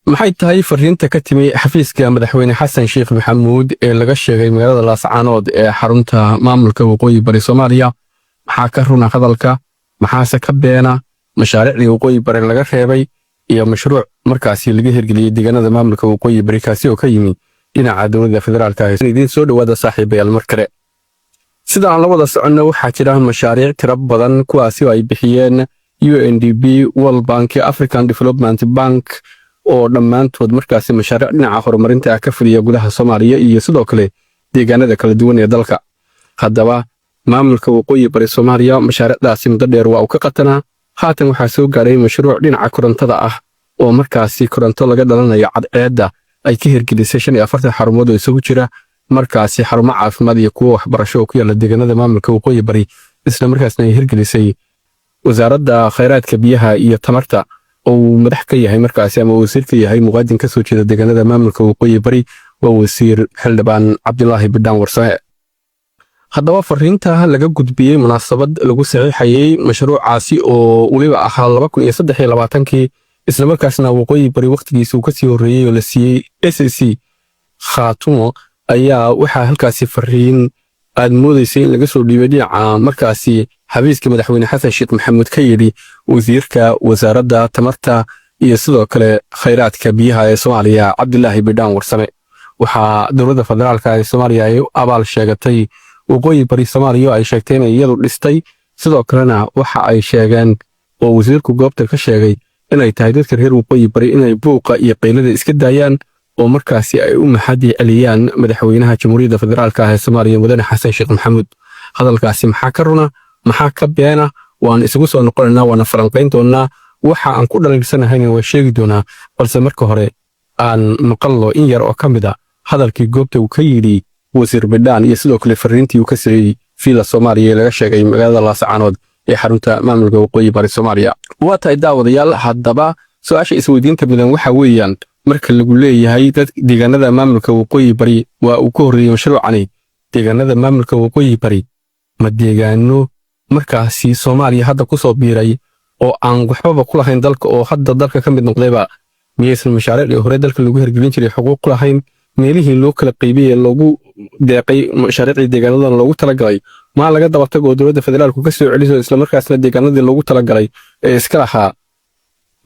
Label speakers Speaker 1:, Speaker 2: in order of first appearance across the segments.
Speaker 1: Maxay tahay fariinta ka timi xafiiska Madaxweyne Xasan Sheekh Maxamuud ee laga sheegay magaalada Laascaanood ee xarunta maamulka Waqooyi Bari Soomaaliya? Maxaa ka runa hadalka, maxaase ka beena mashaariicdii Waqooyi Bari laga reebay iyo mashruuc markaasi laga hirgeliyey deegaanada maamulka Waqooyi Bari, kaasi oo ka yimi dhinaca dowladda federaalka? Idiin soo dhowaada, saaxiibayaal, mar kale. Sida aan la wada soconno, waxaa jira mashaariic tiro badan kuwaasi oo ay bixiyeen UNDP, World Bank, African Development Bank, oo dhammaantood markaasi mashaariic dhinaca horumarinta ah ka fuliya gudaha Soomaaliya iyo sidoo kale deegaanada kala duwan ee dalka. Haddaba, maamulka Waqooyi Bari Soomaaliya mashaariicdaasi muddo dheer waa uu ka qatanaa. Haatan waxaa soo gaadhay mashruuc dhinaca korontada ah oo markaasi koronto laga dhalanayo cadceedda ay ka hirgelisay 45 xarumood oo isugu jira markaasi xarumo caafimaad iyo kuwo waxbarasho oo ku yaalla deegaanada maamulka Waqooyi Bari, isla markaasna ay hirgelisay Wasaaradda Khayraadka Biyaha iyo Tamarta oo uu madax ka yahay markaasi ama wasiir ka yahay muqaadin ka soo jeeda deegaanada maamulka Waqooyi Bari, waa Wasiir Xildhibaan Cabdilaahi Bidhaan Warsame. Haddaba, fariinta laga gudbiyey munaasabad lagu saxiixayey mashruucaasi oo weliba ahaa 2023-kii, islamarkaasna Waqooyi Bari wakhtigiisa uu kasii horreeyey oo la siiyey SSC Khaatumo, ayaa waxaa halkaasi fariin aad moodaysay in laga soo dhiibay dhinaca markaasi xafiiska Madaxweyne Xasan Sheekh Maxamuud ka yidhi wasiirka Wasaaradda Tamarta iyo sidoo kale Khayraadka Biyaha ee Soomaaliya, Cabdilaahi Bidhaan Warsame. Waxaa dowladda federaalka ee Soomaaliya ay u abaal sheegatay Waqooyi Bari Soomaaliya oo ay sheegtay inay iyadu dhistay. Sidoo kalena waxa ay sheegeen oo wasiirku goobta ka sheegay inay tahay dadka reer Waqooyi Bari inay buuqa iyo qaylada iska daayaan oo markaasi ay u mahadi celiyaan madaxweynaha Jamhuuriyadda Federaalka ah ee Soomaaliya, Mudane Xasan Sheekh Maxamuud. Hadalkaasi maxaa ka runa, maxaa ka beena? Waan isugu soo noqonaynaa, waana falanqayn doonaa. Waxa aan ku dhaliilsanahayna waa sheegi doonaa, balse marka hore aan maqallo in yar oo ka mid a hadalkii goobta uu ka yidhi Wasiir Bidhaan iyo sidoo kale fariintii uu ka siiyey Villa Soomaaliya ee laga sheegay magaalada Laascaanood ee xarunta maamulka Waqooyi Bari Soomaaliya. Waa tahay, daawadayaal. Haddaba, su-aasha isweydiinta mudan waxa weeyaan, marka lagu leeyahay dad deegaanada maamulka Waqooyi Bari waa uu ka horreeyey mashruucani, deegaanada maamulka Waqooyi Bari ma deegaano markaasi Soomaaliya hadda ku soo biiray oo aan waxbaba ku lahayn dalka oo hadda dalka ka mid noqdayba? Miyaysan mashaariicdii hore dalka lagu hirgelin jiray xuquuq ku lahayn? Meelihii loo kala qaybiyey ee loogu deeqay mashaariicdii deegaanadan loogu talagalay maa laga daba tago oo dowladda federaalku ka soo celiso, islamarkaasna deegaanadii loogu talagalay ee iska lahaa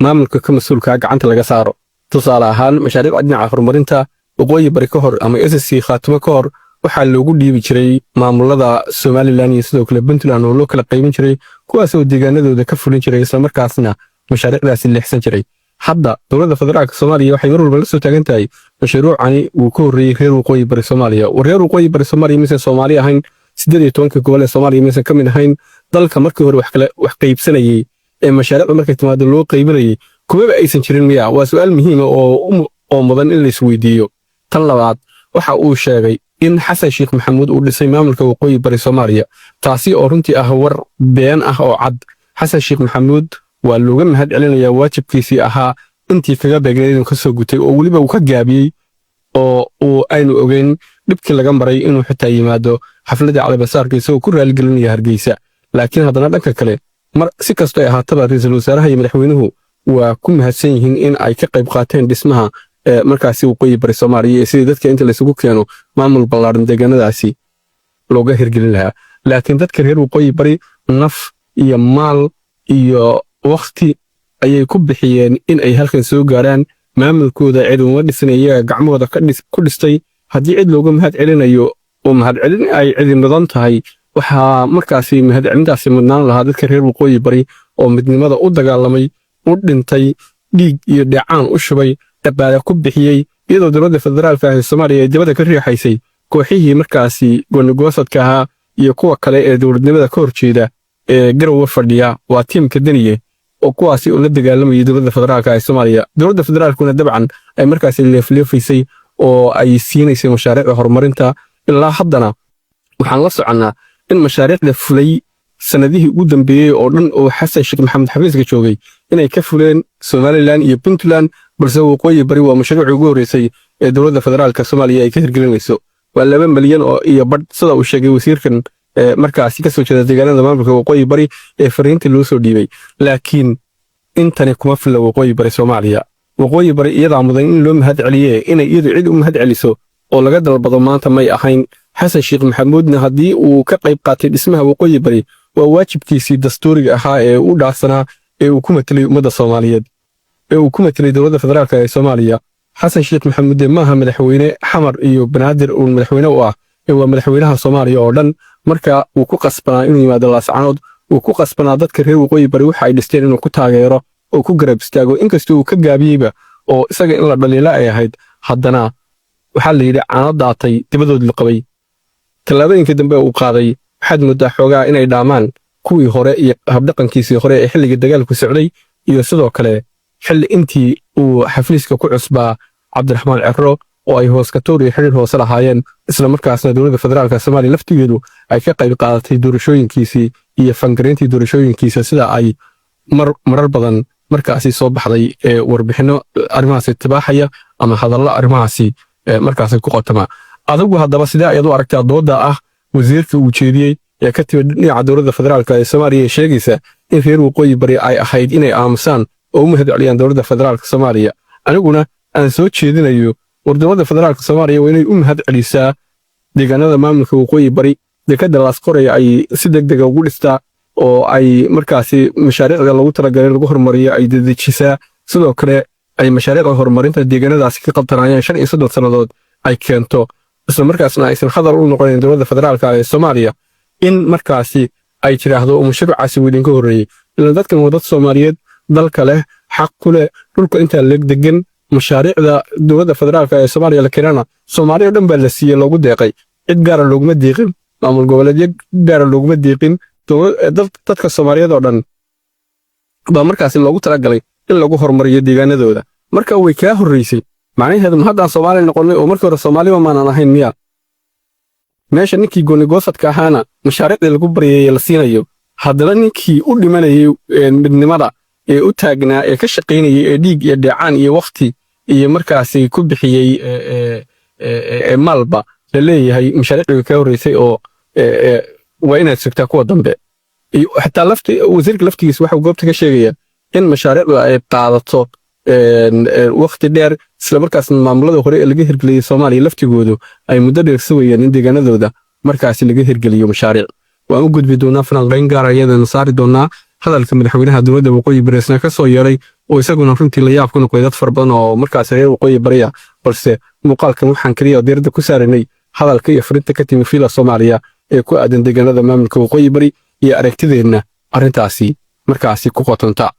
Speaker 1: maamulka ka mas-uulkaa gacanta laga saaro? Tusaale ahaan, mashaariicda dhinaca horumarinta Waqooyi Bari ka hor ama SSC Khaatumo ka hor waxaa loogu dhiibi jiray maamulada Somaliland iyo sidoo kale Puntland oo loo kala qaybin jiray, kuwaas oo deegaanadooda ka fulin jiray, islamarkaasna mashaariicdaasi leexsan jiray. Hadda dowladda federaalka Soomaaliya waxay mar walba la soo taagan tahay mashruucani wuu ka horreeyey reer Waqooyi Bari Soomaaliya. War, reer Waqooyi Bari Soomaaliya maysan Soomaali ahayn? 18-ka gobol ee Soomaaliya maysan ka mid ahayn? Dalka markii hore wax kale wax qaybsanayey ee mashaariicda markay timaado loo qaybinayay kumaba aysan jirin miya? Waa su'aal muhiima oo mudan in la isweydiiyo. Tan labaad, waxa uu sheegay in Xasan Sheekh Maxamuud uu dhisay maamulka Waqooyi Bari Soomaaliya, taasi oo runtii ah war been ah oo cad. Xasan Sheekh Maxamuud waa looga mahad celinayaa waajibkiisii ahaa intii kaga beegnayd inuu ka soo gutay, oo weliba uu ka gaabiyey, oo uu aynu ogeyn dhibkii laga maray inuu xitaa yimaado xafladda caleemasaarka isagoo ku raaligelinaya Hargeysa. Laakiin haddana dhanka kale, mar si kastoo ay ahaataba, ra'iisul wasaaraha iyo madaxweynuhu waa ku mahadsan yihiin in ay ka qayb qaateen dhismaha markaasi Waqooyi Bari Soomaaliya iyo sidii dadka inta laysugu keeno maamul ballaaran deegaanadaasi looga hirgelin lahaa. Laakiin dadka reer Waqooyi Bari naf iyo maal iyo wakhti ayay ku bixiyeen in ay halkan soo gaaraan. Maamulkooda cid uma dhisan, iyaga gacmahooda ku dhistay. Haddii cid looga mahad celinayo oo mahad celin ay cidi mudan tahay, waxaa markaasi mahad celintaasi mudnaan lahaa dadka reer Waqooyi Bari oo midnimada u dagaalamay, u dhintay, dhiig iyo dheecaan u shubay, dhaqaale ku bixiyey, iyadoo dowladda federaalka ah ee Soomaaliya ay dabada ka riixaysay kooxihii markaasi goonigoosadka ahaa iyo kuwa kale ee dowladnimada ka horjeeda ee Garowe fadhiya, waa tiimka Deniye, oo kuwaasi oo la dagaalamayay dowladda federaalka ee Soomaaliya. Dowladda federaalkuna dabcan ay markaasi leefleefaysay oo ay siinaysay mashaariicda horumarinta. Ilaa haddana waxaan la soconnaa in mashaariicda fulay sanadihii ugu dambeeyey oo dhan oo Xasan Sheekh Maxamed xafiiska joogay inay ka fuleen Somaliland iyo Puntland, balse Waqooyi Bari waa mashruucii ugu horreysay ee dowladda federaalka Soomaaliya ay ka hirgelinayso. Waa 2 milyan oo iyo badh, sida uu sheegay wasiirkan markaasi ka soo jeeda deegaanada maamulka Waqooyi Bari ee fariinta loo soo dhiibay. Laakiin intani kuma filla Waqooyi Bari Soomaaliya. Waqooyi Bari iyadaa mudan in loo mahad celiye, inay iyadu cid u mahad celiso oo laga dalbado maanta may ahayn. Xasan Sheekh Maxamuudna haddii uu ka qayb qaatay dhismaha Waqooyi Bari, waa waajibkiisii dastuuriga ahaa ee u dhaarsanaa, ee uu ku matelay ummadda Soomaaliyeed, ee uu ku matelay dowladda federaalka ee Soomaaliya. Xasan Sheekh Maxamuud maaha madaxweyne Xamar iyo Banaadir uun madaxweyne u ah, ee waa madaxweynaha Soomaaliya oo dhan. Marka wuu ku qasbanaa inuu yimaado Laascanood, wuu ku qasbanaa dadka reer Waqooyi Bari waxa ay dhisteen inuu ku taageero oo ku garab istaago. Inkastoo uu ka gaabiyeyba oo isaga in la dhaliila ay ahayd, haddana waxaa la yidhi caano daatay dibadood la qabay. Tallaabooyinka dambe uu qaaday waxaad mooddaa xoogaa inay dhaamaan kuwii hore iyo habdhaqankiisii hore ee xilliga dagaalku socday, iyo sidoo kale xilli intii uu xafiiska ku cusbaa Cabdiraxmaan Ciro oo ay hooskatoor iyo xidhiir hoose lahaayeen, isla markaasna dowladda federaalka Soomaaliya laftigeedu ay ka qayb qaadatay doorashooyinkiisii iyo fangareyntii doorashooyinkiisa, sida ay marar badan markaasi soo baxday ee warbixinno arrimahaasi tibaaxaya ama hadallo arrimahaasi markaasi ku qotama. Adigu haddaba sidee ayaad u aragtaa doodda ah wasiirka uu jeediyey ee ka timid dhinaca dowladda federaalka ee Soomaaliya, ee sheegaysa in reer Waqooyi Bari ay ahayd inay aamusaan oo u mahad celiyaan dowladda federaalka Soomaaliya? Aniguna aan soo jeedinayo, war dowladda federaalka Soomaaliya waa inay u mahad celisaa deegaanada maamulka Waqooyi Bari, dekadda Laasqoray ay si degdega ugu dhistaa, oo ay markaasi mashaariicda lagu talagalay lagu horumariyo ay dedejisaa, sidoo kale ay mashaariicda horumarinta deegaanadaasi ka qabtanayaan 35 sannadood ay keento, isla markaasna aysan hadal u noqonayn dowladda federaalka ee Soomaaliya in markaasi ay tidhaahdo mashruucaasi wuu idinka horreeyey. Ilan dadkan waa dad Soomaaliyeed, dalka leh, xaq ku leh dhulka intaa leeg degan. Mashaariicda dowladda federaalka ee Soomaaliya la keenana Soomaaliya o dhan baa la siiyey, loogu deeqay. Cid gaara looguma deeqin, maamul goboleedyo gaara looguma deeqin. Dadka Soomaaliyeed oo dhan baa markaasi loogu talagalay in lagu horumariyo deegaanadooda. Marka way kaa horreysay macnaheedu ma haddaan Soomaali noqonnay oo markii hore Soomaaliba maanan ahayn miya? Meesha ninkii goonigoosadka ahaana mashaariicdii lagu baryeeye la siinayo, haddana ninkii u dhimanayay midnimada ee u taagnaa, ee ka shaqaynayay, ee dhiig iyo dheecaan iyo wakhti iyo markaasi ku bixiyey maalba, la leeyahay mashaariicdii kaa horreysay oo waa inaad sugtaa kuwa dambe. Xataa lafti wasiirka laftigiisa waxuu goobta ka sheegaya in mashaariicdu ay qaadato wakhti dheer, isla markaasna maamulada hore ee laga hirgeliyey Soomaaliya laftigoodu ay muddo dheer sugayeen in deegaanadooda markaasi laga hirgeliyo mashaariic. Waan u gudbi doonaa falanqayn gaara iyadana saari doonaa hadalka madaxweynaha dowladda Waqooyi Bareesna ka soo yeeray, oo isaguna runtii la yaab ku noqday dad fara badan oo markaasi reer Waqooyi Bariya. Balse muuqaalkan waxaan keliya diiradda ku saaranay hadalka iyo fariinta ka timi Villa Soomaaliya ee ku aadan deegaanada maamulka Waqooyi Bari iyo aragtideenna arrintaasi markaasi ku qotonta.